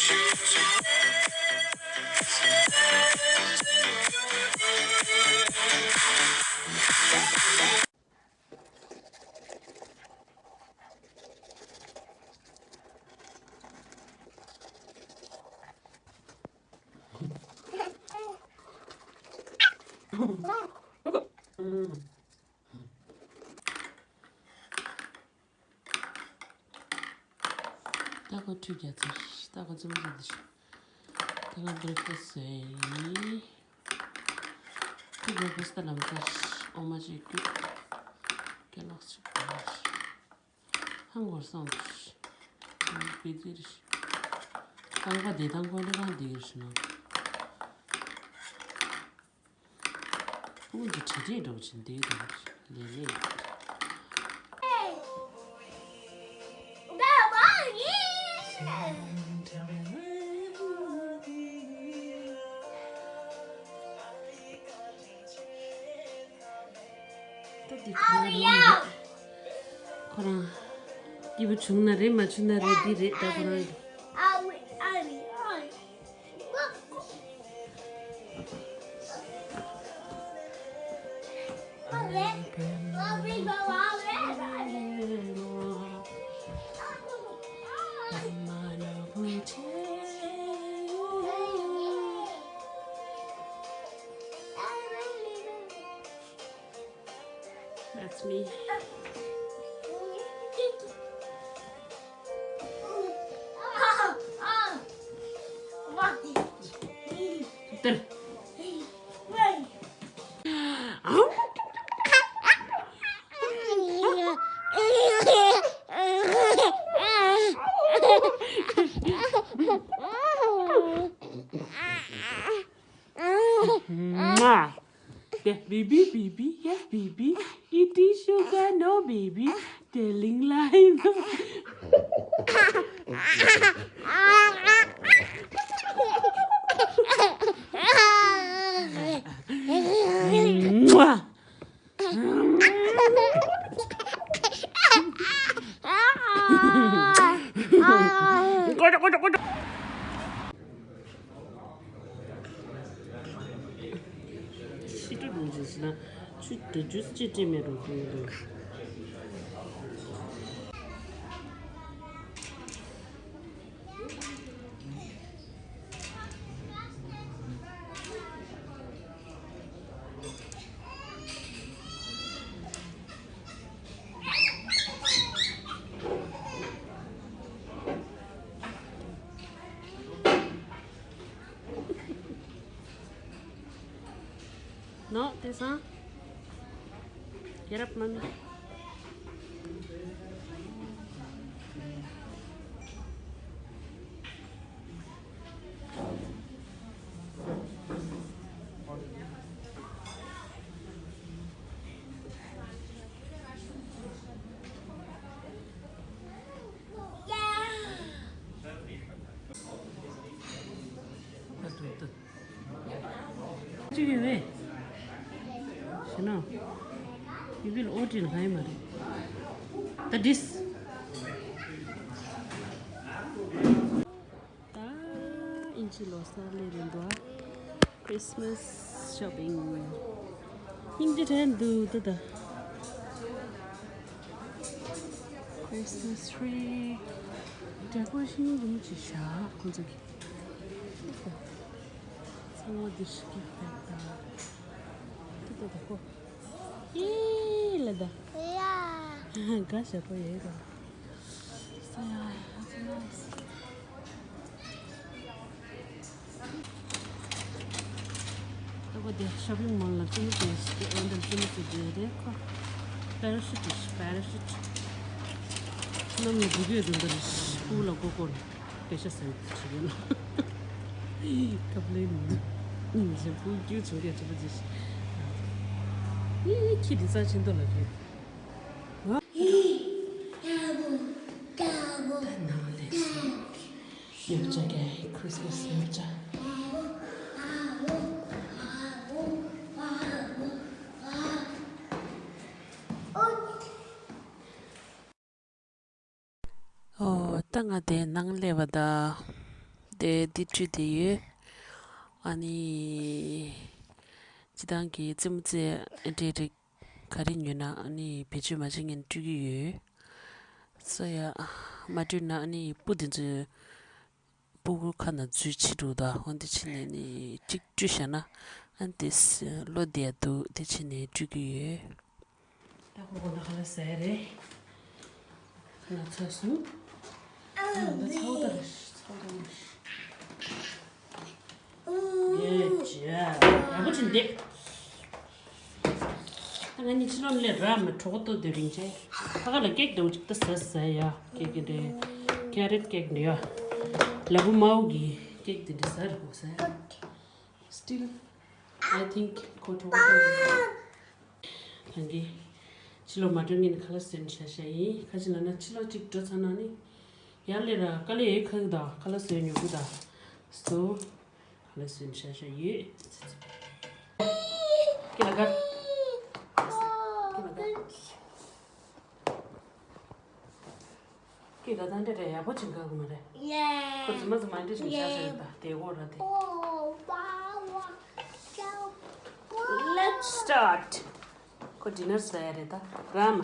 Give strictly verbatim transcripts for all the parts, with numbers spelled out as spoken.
ད་ཁོ་ཁྲུས་རྒྱག་ཚར། ད་ཁོ་རྩེད་མོ་རྩེ་འདི་ཤི། ད་ང་བྷེ་རེག་ཕ་སི་ཟོས་ཡིན། ད་བྷེ་རེག་ཕ་སི་ད་ལམ་ཁར་འོ་མ་ཅིག་བསྐོལ། སྐེ་ལོག་ཅིག་བསྐོལ། ཧང་གོར་སོང་། བི་ཛི་རེད། རྐང་པ་བདེ་ཐང་ཁོ་ནི་རང་བདེ་རེད་ཤི་ན། ཁོང་གི་བྲེལ་བྲེལ་འགྲོ་བཞིན་བསྡད་དང་ལས་ལས། ད་འདི་ཁོ་རང་ལོ་མི་རེད། ཁོ་རང་སྐྱིད་པོ་བྱུང་ན་རེད། མ་བྱུང་ན་རེད། འདི་རེད་ད་ཁོ་རང་གི། That's me. Mwah. Yeah, baby, baby, yeah, baby. Eating sugar, no, baby. Telling lies. Mwah. ཤི་ཀྲུ་རུ་ཇི་ཟེར་ན་ཆུ་དེ་ཇུས་ཅི་སྤྲད་མེད་རུ་ཀྲུ་རུ། No, this one. Get up, mommy. ཅི་ཡོད་པས། ཞེ་ན། ཡུ་བིལ་ཨོ་ཏྲིན་ཧའི་མ་རེད། ད་དྲིས། ད་ཨིན་ཇི་ལོ་གསར་ལས་རིང་དུ་Christmas shopping. ཧིན་དི་ཐན་དུ་ད་ད། Christmas tree. Decoration རུམ་ཅིག་བཞག་ཁོང་ཚོ་གི། ཚང་མ་འདི་ཞིག་གི་ཕེབས་ད། ད་ད་ད་ཁོ། ཨེ་ལ་ད། ཡ། ག་ཞབས་པ་ཡོད་ད། ས་ཡ། ད་གོ་དེ་ཤོ་པིང་མོལ་ལ་ཙི་མི་ཙི་ཞིག་ཨེ་འདྲ་ཙི་མི་ཙི་དེ་རེད་ཁོ། པེ་ར་ཤུ་ཊི་པེ་ར་ཤུ་ཊི། ནམ་ཡང་འགྲོ་གི་ཡོད་དུ་འདི་རེད། སྤུ་ལ་གོ་གོ་རེད། པེ་ཤ་སེམས་ཁྲི་གི་ལ། ཀབ་ལེ་ནི། ཉིན་བཞིན་སྤུ་རྒྱུ་བྱུང་གི་གྲུབ་པ་ཅི་ཞིག་ཨེ་ཁྱི་འདི་ས་ཆེན་དུ་ལ་གི། ད་ནང་ལས་སོང་། ཉོ་ཆ་གི་Christmas ཉོ་ཆ། ཨོ། ད་ང་དེ་ནང་སླེབས་པ་ད། དེ་འདི་བཀྲུས་བསྡད་ཡོད། ཨ་ནི། སྤྱིར་བཏང་གི་རྩེད་མོ་རྩེ་འདྲ་རིགས་ག་རེ་ཉོས་ན་ཨ་ནི་བེད་སྤྱོད་མ་བྱེད་མཁན་བཀྲུ་གི་ཡོད། སོ་ཡ། མ་བཀྲུས་ན་ཨ་ནི་སྤུ་དེ་ཚོས་སྤུ་གུ་ཁ་ནང་འཛུལ་ཕྱིན་འགྲོ་ད། འོ་འདི་བྱས་ནས་ནི་གཅིག་བཀྲུས་བཞག་ན་ཨ་ནི་དེ་ལོ་བསྡད་ཡ་འདུག་དེ་བྱས་ནས་བཀྲུ་གི་ཡོད། ད་ཁོ་གོ་ན་ཁ་ལག་ཟ་ཡ་རེད། ཁ་ལག་ཚོས་སོང་། ཨ་ད་ཚ་བོ་ད་རེད། ཚ་བོ་ད་རེད། ཡེ་ཅི་ཡ་ཡག་པོ་ཅིག་འདེབས། ད་ང་གཉིས་ཕྱི་ལོགས་ལ་ར་མ་གྲོགས་ཏོ་དེ་རིང་ཆེ། ཁ་ཁ་ལ་ཀེག་དེ་འུ་ཅིག་ད་ཟ་ཟ་ཡ་ཀེག་གི་འདྲ། ཀེ་རེཊ་ཀེག་འདྲ་ཡ། ལ་བུ་མའོ་གི་ཀེག་དེ་འདྲ་ཟ་རེད་གོ་ཟ། Still, I think ཁོ་གྲོགས་པོ་ཁོ་ཡིན། ད་གིན་ཕྱི་ལོགས་མ་འགྲོ་ངས་ནི་ཁ་ལག་བཟོས་ནས་བཞག་བཞག་ཡིན། ཁ་ཅིག་ལབ་ན་ཕྱི་ལོགས་གཅིག་འགྲོ་ཚར་ན་ནི་ཡར་སླེབས་ར་དཀའ་ལས་ཡོད་ཁ་གི་ད། ཁ་ལག་བཟོས་ཉོ་གི་ད། སོ། ཁ་ལག་བཟོས་ནས་བཞག་བཞག་ཡོད། ཀི་ལ་ག་ཀི་ལ་ག་ཀི་ལ་ད་འདྲ་རེད། ཡག་པོ་ཅིག་འགག་གི་མ་རེད། ཁོ་རྫུན་མ་རྫུན་མ་འདྲ་ཞིག་བཞག་ཟེར་ད་དེ་འོ་ར་དེ། Let's start. ཁོ་ཌི་ནར་ཟ་ཡ་རེད་ད་ར་མ།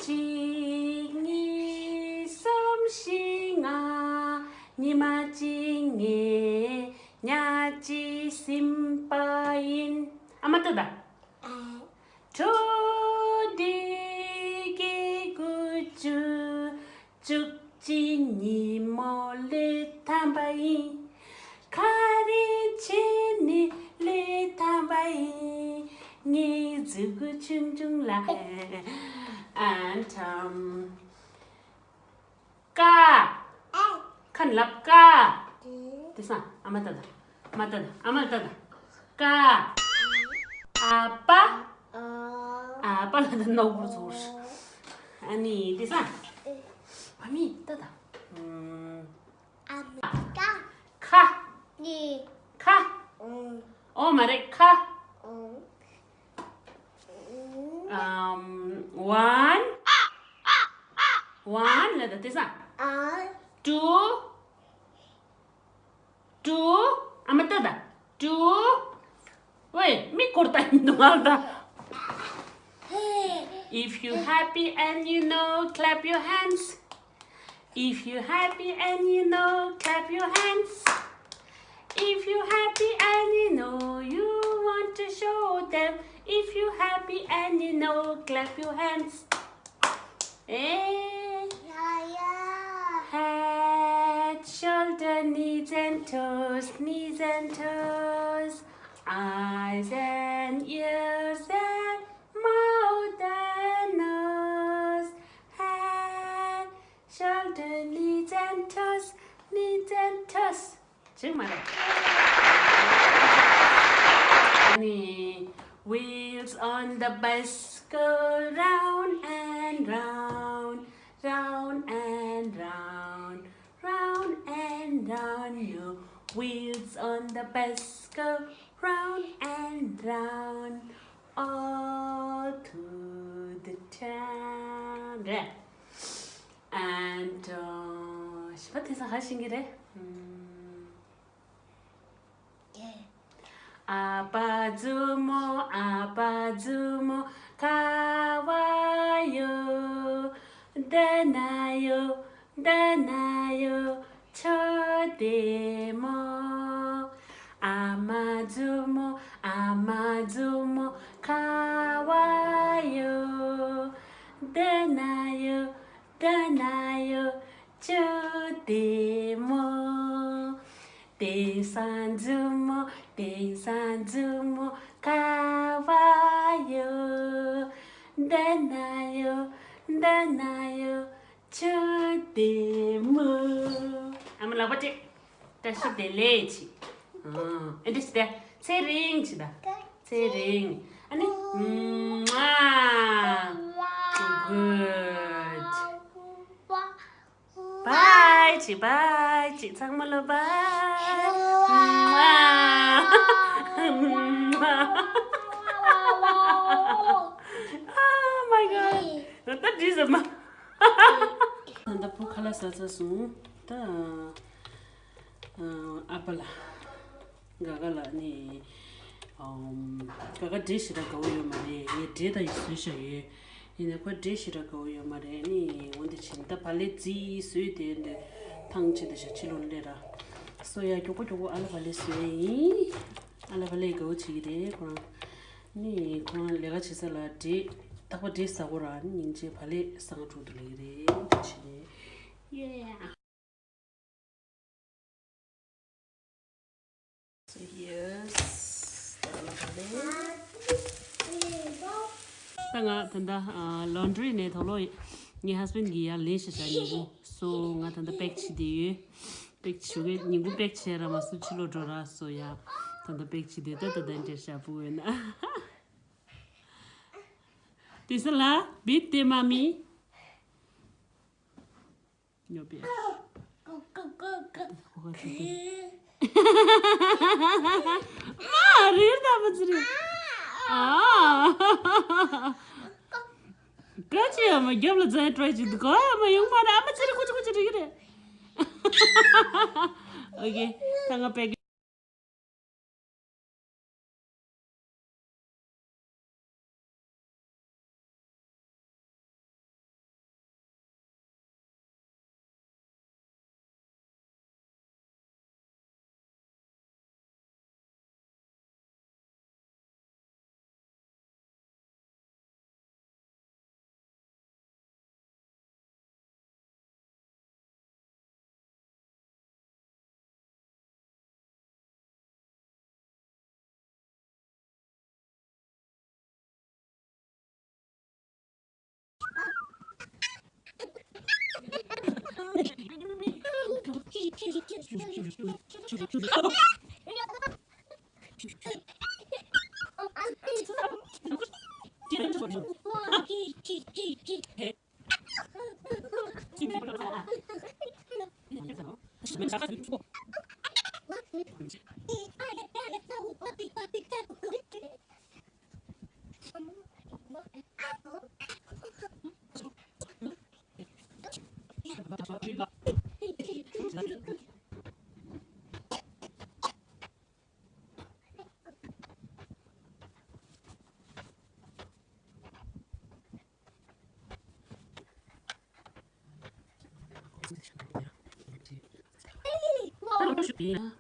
གཅིག་གཉིས་གསུམ་བཞི་ལྔ། ཉི་མ་གཅིག་ངས་ཉ་གཅིག་ཟིན་པ་ཡིན། ཨ་མ་ལྟོས་དང་། དྲུག་བདུན་བརྒྱད་དགུ་བཅུ། བཅུ་གཅིག་ཉིན་མོ་ལོས་ཐམ་པ་ཡིན། ག་རེ་བྱས་ནས་ལོས་ཐམ་པ་ཡིན། ངའི་གཟུགས་པོ་ཆུང་ཆུང་ལ་ཨ་ཐམ། ཀ་ཁ་ནས་ལབ་ཀ་དེ་སང་ཨ་མ་ལྟ་དང་། ཨ་མ་ལྟ་དང་། ཨ་མ་ལྟ་དང་། ཀ་ཨ་པ། ཨ་པ་ལ་ད་ནོར་བུར་ཚོར། ཨ་ནི་དེ་སང་ཨ་མི་ལྟ་དང་། ཨ་མ་ཀ་ཁ་ནི་ཁ་ཨོ་མ་རེད་ཁ། ཨམ། One. One ལ་ད་དེ་སང་། Two. Two. ཨ་མ་ལྟ་དང་། Two. ཝེ་མི་སྐོར་ལྟ་ཡིན་འདུག་ང་ལ་ད། If you happy and you know, clap your hands. If you happy and you know, clap your hands. If you happy and you know you want to show them. If you happy and you know, clap your hands. Hey. Head, shoulder, knees and toes, knees and toes, eyes and ears and mouth and nose, head, shoulder, knees and toes, knees and toes. ཅིག་མ་རེད། ཨ་ནི། Wheels on the bus go round and round, round and round, round and round. No wheels on the bus go round and round all through the town. རེད། And གཞན་པ་དེང་སང་ག་ཤེས་ཀྱི་རེད། ཨ་ཕ་མཛུབ་མོ། ཨ་ཕ་མཛུབ་མོ། ག་པར་ཡོད། འདི་ན་ཡོད། འདི་ན་ཡོད། ཁྱོད་བདེ་མོ། ཨ་མ་མཛུབ་མོ། ཨ་མ་མཛུབ་མོ། ག་པར་ཡོད། འདི་ན་ཡོད། འདི་ན་ཡོད། ཁྱོད་བདེ་མོ། དེང་སང་མཛུབ་མོ། དེང་སང་མཛུབ་མོ། ག་པར་ཡོད། འདི་ན་ཡོད། འདི་ན་ཡོད། ཁྱོད་བདེ་མོ། ཨ་མ་ལག་པ་བྱེད། བཀྲ་ཤིས་བདེ་ལེགས་བྱེད། ཨ་འདྲ་བྱེད་དེ། ཚེ་རིང་བྱེད་ད། ཚེ་རིང་། ཨ་ནི། ཨ། Good. བྷའི་ཅིག་བྷའི་ཅིག་ཚང་མ་ལ་བྷའི། Oh my god. ད་འདྲི་ཟེར་མ། ད་ལྟ་བུ་ཁ་ལག་ཟ་ཚར་སོང་། ད་ཨ་ཕ་ལ། ག་ག་ལ་ནི། ཨམ། ག་ག་འབྲས་ཞེ་དྲག་དགའ་བོ་ཡོད་མ་རེད། ངས་འབྲས་ད་ཡི་བཟོས་བཞག་ཡོད། ཡིན་ནའི་ཁོ་འབྲས་ཞེ་དྲག་དགའ་བོ་ཡོད་མ་རེད། ནི་འོན་ཏེ་བྱིན་ད་བག་ལེབ་རྩིས་བཟོས་དེ་འདི་ཐང་ཆད་དེ་བཞག་ཕྱི་ལོགས་སླེབས་ར། སོ་ཡ་མགྱོགས་པོ་མགྱོགས་པོ་ཨ་ལ་བག་ལེབ་བཟོས་ཡིན། ཨ་ལ་བག་ལེབ་དགའ་བོ་བྱེད་ཀྱི་རེད་ཁོ་རང་། ནི་ཁོ་རང་ལས་ཀ་བྱེད་ས་ལ་འབྲས་རྟག་པར་འབྲས་ཟ་དགོས་ར། ནི་སྙིང་རྗེ་བག་ལེབ་ཟ་ང་དྲུག་ཏུ་ལེགས་རེད་དེ་བྱས་ནས། Yeah. So here's the ལ་ཕ་ལེ། ད་ང་ད་ལྟ་ལོན་ཌི་རི་ནས་དོ་ལོ་ངའི་ཧ་སི་བྷེན་གྱིས་ཡར་ལེན་ཤ་ཤ་ཉིན་གུང་། སོ་ང་ད་ལྟ་པེག་བྱེད་དེ་ཡོད། པེག་བྱེད་གི་ཉིན་གུང་པེག་བྱས་ར་མ་སུ་ཕྱི་ལོགས་འགྲོ་ར། སོ་ཡ་ད་ལྟ་པེག་བྱེད་དེ་ད་ད་ད་འདྲེ་ཤ་བུ་ཡོད་ན། དེ་ས་ལ་བི་དེ་མ་མི། ཉོ་པའི། མ་རེད་ད་མ་ཚི་རེད། ཨ། ག་ཅི་ཡ་མ་རྒྱབ་ལ་འཛའི་ཊི་རའི་བྱེད་འདུག་ག་ཡ་མ་ཡོང་མ་རེད། ཨ་མ་ཚི་རེད། ཁོ་ཅི་ཁོ་ཅི་རེད་གི་རེད། ཨོ་ཀེ། ད་ང་པེག་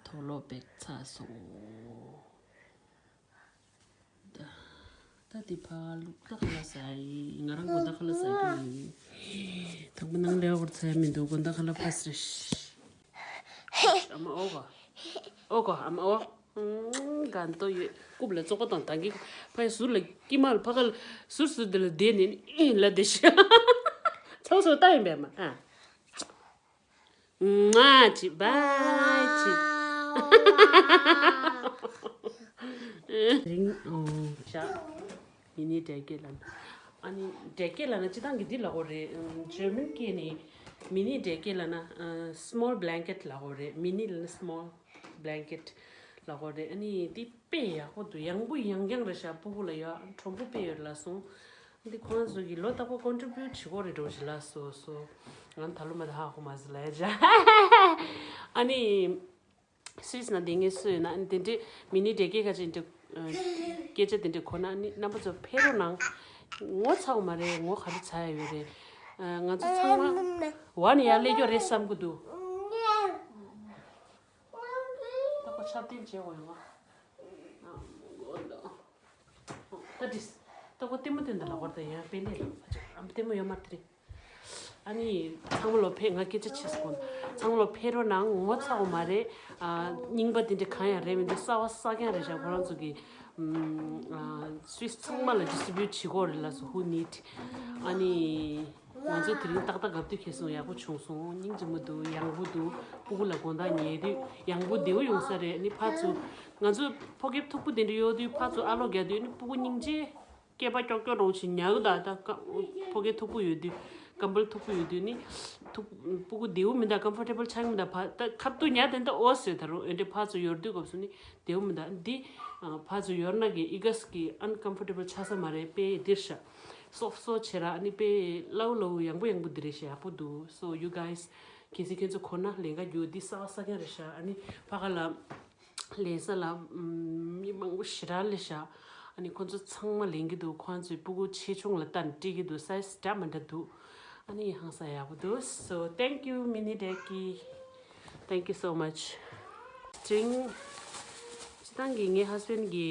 དོ་ལོ་པེག་ཚ་སོང་། ད་ད་དེ་ཕ་ལུག་ད་ཁ་ལག་ཟ་ཡི། ང་རང་དགོང་དག་ཁ་ལག་ཟ་གི་ཡིན། དང་པོ་ནང་ལས་འོར་ཚ་ཡ་མི་འདུག་དགོང་དག་ཁ་ལག་ཕ་སི་རེ་ཤི། ཨ་མ་ཨོ་ག་ཨོ་ག་ཨ་མ་ཨོ། ག་འདོ་ཡོད། རྐུབ་ལ་བཙོག་པ་དང་དང་གི་ཕ་ཡ་ཟུར་ལ་དཀྱིལ་མ་ལ་ཕ་ག་ལ་ཟུར་ཟུར་དེ་ལ་བསྡད་ནས་ཨིན་ལ་བསྡད་ཤི། ཚ་བོ་ཚ་བོ་ལྟ་ཡིན་པས་མ་ཨ། ང་ཅི་བ་ཅི། རིང་ཨོ་ཤ། མི་ནི་འབྲས་སྐྱེས་ལ་ན། ཨ་ནི་འབྲས་སྐྱེས་ལ་ན་སྤྱི་བཏང་གི་འདི་ལ་གོ་རེད། ཇར་མན་སྐད་ནི་མི་ནི་འབྲས་སྐྱེས་ལ་ན་small blanket ལ་གོ་རེད། མི་ནི་ལ་ན་small blanket ལ་གོ་རེད། ཨ་ནི་འདི་དཔེ་ཡག་པོ་འདུག་ཡང་པོ་ཡང་རྐྱང་རེད་ཤག་སྤུ་གུ་ལ་ཡ་ཁྲོམ་པོ་དཔེ་ཡོད་ལ་སོང་། འདི་ཁོང་ཚོ་གི་ལོ་རྟག་པར་contribute བྱེད་དགོས་རེད་འགྲོ་ཞིག་ལ་སོ་སོ། ང་ད་ལོ་མ་ད་ཧ་གོ་མ་ཟི་ལ་ཡ་ཇ། ཨ་ནི། སུད་སི་ན་དེ་ངས་སུ་ཡོད་ན་དེ་འདྲའི་མི་ནི་འབྲས་སྐྱེས་ཁ་ཅིག་འདྲ། སྐད་ཆ་དེ་འདྲ་གོ་ན་ནི་རྣམ་པ་ཚོ་ཕེབས་རོགས་གནང་། ངོ་ཚ་བ་མ་རེད། ངོ་ག་རེ་ཚ་ཡ་ཡོད་རེད། ང་ཚོ་ཚང་མ་བ་ནི་ཡར་སླེབས་རྒྱུ་རེད་བསམ་གི་འདུག་ད་ཁོ་ཆབ་སྟེགས་བྱེད་དགོས་ཡོང་ང་། ད་དྲིས། ད་ཁོ་ལྟད་མོ་སྟོན་དང་ལ་བར་དུ་ཡང་དཔེ་ལས་ལ་ཨམ་ལྟད་མོ་ཡོད་མ་རེད་དེ་རེད། ཨ་ནི་ཚང་མ་ལོ་ཕེབས། ང་སྐད་ཆ་བྱེད་སོང་། ཚང་མ་ལོ་ཕེབས་རོགས་གནང་། ངོ་ཚ་བ་མ་རེད། ཨ་རྙིང་པ་དེ་འདྲ་གང་ཡང་རེད་མི་འདུག་གསར་བ་གསར་རྐྱང་རེད་ཤག་ཁོ་རང་ཚོ་གི་ཨམ་ཨ་སུད་སི་ཚང་མ་ལ་distribute བྱེད་དགོས་རེད་ལ་སོ་who need། ཨ་ནི་ང་ཚོ་དེ་རིང་ཏག་ཏག་གབ་དུས་ཁེལ་སོང་། ཡག་པོ་བྱུང་སོང་། སྙིང་རྗེ་མོ་འདུག་ཡང་པོ་འདུག་སྤུ་གུ་ལ་དགོང་དག་ཉལ་དུས་ཡང་པོ་བདེ་བོ་ཡོང་ས་རེད། ཨ་ནི་ཕར་ཚུར་ང་ཚོ་ཕོ་སྐྱེས་མཐུག་པོ་དེ་འདྲ་གཡོག་དུས་ཕར་ཚུར་ཨ་ལོག་རྒྱག་དུས་ཨ་ནི་སྤུ་གུ་སྙིང་རྗེ། སྐེད་པ་ཀྱོག་ཀྱོག་རོང་ཆེ་ཉལ་གི་ད་ད་ཀ་ཕོ་སྐྱེས་མཐུག་པོ་ཡོད་དུས་ ཀམ་པལ་མཐུག་པོ་ཡོད་དུས་ནི་མཐུག་སྤུ་གུ་བདེ་བོ་མི་འདུག་ཀམ་ཕོར་ཊེ་བལ་ཆགས་མི་འདུག་ཕ་ད་ཁབ་ཏུ་ཉལ་དེ་འདྲ་འོ་ཟེར། ད་རུང་འོན་ཏེ་ཕར་ཚུར་ཡོར་དུས་སྐབས་སུ་ནི་བདེ་བོ་མི་འདུག་འདི་ཨ་ཕར་ཚུར་ཡོར་ན་གི་ཨི་གས་ཀྱི་ཨན་ཀམ་ཕོར་ཊེ་བལ་ཆགས་ས་མ་རེད། དཔེ་འདིར་ཤ་སོབ་སོབ་བྱེད་ར། ཨ་ནི་དཔེ་ལའུ་ལའུ་ཡང་པོ་ཡང་པོ་འདི་རེད་ཤ། ཡག་པོ་འདུག So you guys གལ་སྲིད་ཁྱེད་ཚོ་གོ་ན་ལེན་ག་རྒྱུ། འདི་ས་བ་ས་ཀྱང་རེད་ཤ། ཨ་ནི་ཕ་ག་ལ་ལེན་ས་ལ་ཨམ་མི་མང་པོ་ཞེ་དྲག་ལེ་ཤ། ཨ་ནི་ཁོང་ཚོ་ཚང་མ་ལེན་གྱི་འདུག་ཁོང་ཚོའི་སྤུ་གུ་ཆེ་ཆུང་ལ་ལྟ་ནས་སྤྲད་ཀྱི་འདུག་སའི་ཛི་འདྲ་མི་འདྲ་འདུག་ཨ་ནི་ཧང་སང་ཡག་པོ་འདུག So thank you, Mini Decky. Thank you so much. སྤྲིན། སྤྱི་བཏང་གི་ངའི་ཧ་སི་བྷེན་གྱི་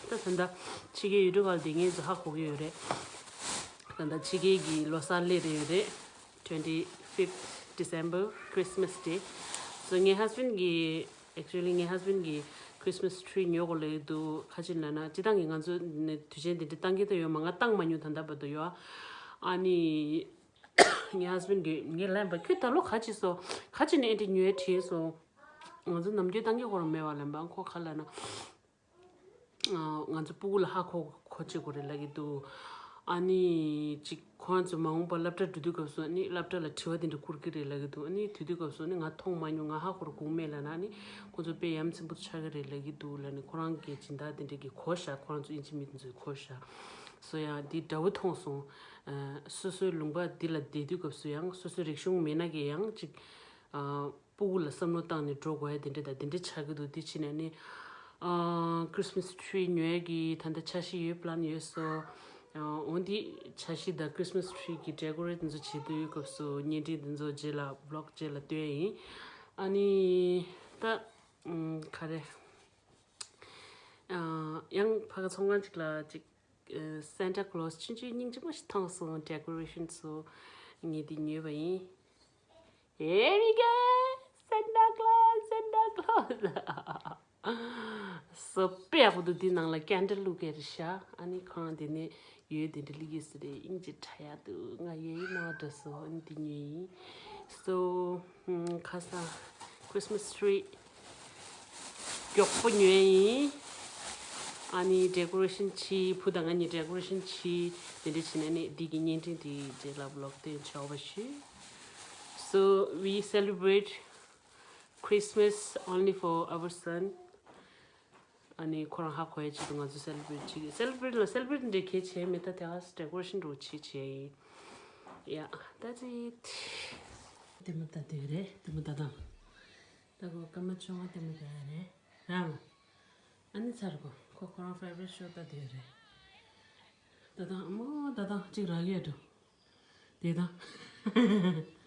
ད་ད་ལྟ་ཕྱི་རྒྱལ་ཡུལ་གྲུ་ག་ལ་བསྡད་མཁན་ཚོ་ཧ་གོ་གི་ཡོད་རེད། ད་ལྟ་ཕྱི་རྒྱལ་གྱི་ལོ་གསར་སླེབས་རེད་ཡོད་རེད། Twenty fifth December, Christmas Day. So ངའི་ཧ་སི་བྷེན་གྱི་actually ངའི་ཧ་སི་བྷེན་གྱི་Christmas tree ཉོ་དགོས་ལབ་ཀྱི་འདུག་ག་ཅི་ལབ་ན་སྤྱི་བཏང་གི་ང་ཚོ་ནི་དུས་ཆེན་དེ་འདྲ་བཏང་གི་ད་ཡོད་མ། ང་བཏང་མ་མྱོང་ད་ལྟ་བར་དུ་ཡོད། ཨ་ནི་ངའི་ཧ་སི་བྷེན་གྱིས་ངས་ལབ་པ། ཁྱོད་ད་ལོ་ག་ཅི་སོང་། ག་ཅི་ནས་ཨེ་འདྲ་ཉོས་དྲིས་སོང་། ང་ཚོ་ནམ་རྒྱུན་བཏང་གི་ཁོ་རང་མེད་པ་ལབ་པ། ཁོ་ག་ལབ་ན། ང་ཚོ་སྤུ་གུ་ལ་ཧ་གོ་གོ་བྱེད་དགོས་རེད་ལབ་ཀྱི་འདུག་ཨ་ནི་ཅིག་ཁོ་རང་ཚོ་མ་འོངས་པ་སློབ་གྲྭ་འགྲོ་དུས་སྐབས་སུ་ཨ་ནི་སློབ་གྲྭ་ལ་དྲི་བ་དེ་འདྲ་བསྐུར་གྱི་རེད་ལབ་ཀྱི་འདུག་ཨ་ནི་དུས་དུས་སྐབས་སུ་ཨ་ནི་ང་མཐོང་མ་མྱོང་། ང་ཧ་གོ་ར་གོ་མེད་ལབ་ན། ཨ་ནི་ཁོ་ཚོ་དཔེ་ཡ་མཚན་པོ་ཆགས་ཀྱི་རེད་ལབ་ཀྱི་འདུག་ལབ་ནས་ཁོ་རང་གི་སྦྱིན་བདག་དེ་འདྲ་གིས་གོ་ཤག་ཁོ་རང་ཚོ་དབྱིན་ཇི་མི་དེ་ཚོས་གོ་ཤག་སོ་ཡ་འདི་འདྲ་བོ་མཐོང་སོང་། སོ་སོའི་ལུང་པ་འདི་ལ་བསྡད་དུས་སྐབས་སུ་ཡང་སོ་སོའི་རིག་གཞུང་མེད་ན་གི་ཡང་ཅིག་སྤུ་གུ་ལ་བསམ་བློ་བཏང་ནས་འགྲོ་དགོས་ཡ་དེ་འདྲ་དང་དེ་འདྲ་ཆགས་ཀྱི་འདུག་དེ་ཕྱིན་ནས་ནི་Christmas tree ཉོ་ཡ་གི་ད་ལྟ་འཆར་གཞི་ཡོད། པི་ལན་ཡོད་སོ། འོན་ཏེ་འཆར་གཞི་དང་Christmas tree གི་decorate དེ་ཚོ་བྱེད་དུས་སྐབས་སུ་བརྙན་འཕྲིན་དེ་ཚོ་རྗེས་ལ་vlog རྗེས་ལ་སྟོན་ཡ་ཡིན། ཨ་ནི་ད་ག་རེ། ཡང་ཕ་གི་ཚོང་ཁང་ཅིག་ལ་ཅིག Santa Claus ཆུང་ཆུང་སྙིང་རྗེ་མོ་ཞིག་མཐོང་སོང་། decoration ཚོ་ངས་འདི་ཉོས་པ་ཡིན། Here we go! Santa Claus, Santa Claus. སོ་དཔེ་ཡག་པོ་འདུག་འདི་ནང་ལ་candle བླུག་གི་རེད་ཤག་ཨ་ནི་ཁོ་རང་དེ་ནས་ཡོད་དེ་འདྲ་བླུག་གི་ཟེར་རེད། སྙིང་རྗེ་དྲག་ཡག་འདུག་ང་ཡོད་ཡིན་ནོ་འདྲ་སོ། ཨ་ནི་འདི་ཉོས་ཡིན། སོ་ཁ་སང་Christmas tree མགྱོགས་པོ་ཉོས་ཡིན། ཨ་ནི་decoration བྱས། བུ་དང་ང་གཉིས་decoration བྱས། དེ་འདྲ་བྱས་ནས་ནི་འདི་གི་བརྙན་འཕྲིན་དེ་རྗེས་ལ་vlog སྟོན་ཆོག་པ་ཞུ། So we celebrate Christmas only for our son. ཨ་ནི་ཁོ་རང་ཧ་གོ་ཡ་ཆེད་དུ་ང་ཚོ་celebrate བྱེད་ཀྱི། celebrate ལ་celebrate འདྲ་གལ་ཆེ་མེད། ད་དེ་ག་decoration འགྲོ་བྱེད་བྱེད་ཡིན། Yeah, that's it. དེ་མོ་ད་དེ་རེད། དེ་མོ་ད་དང་། ད་གོ་སྐར་མ་བཅོ་ལྔ་དེ་མོ་ད་རེད་རང་ལ། ཨ་ནི་ཚར་གོ་ཁོ་ཁོ་རང་favorite show ད་དེ་རེད། ད་དང་མོ་ད་དང་གཅིག་རག་གི་འགྲོ། དེ་དང་།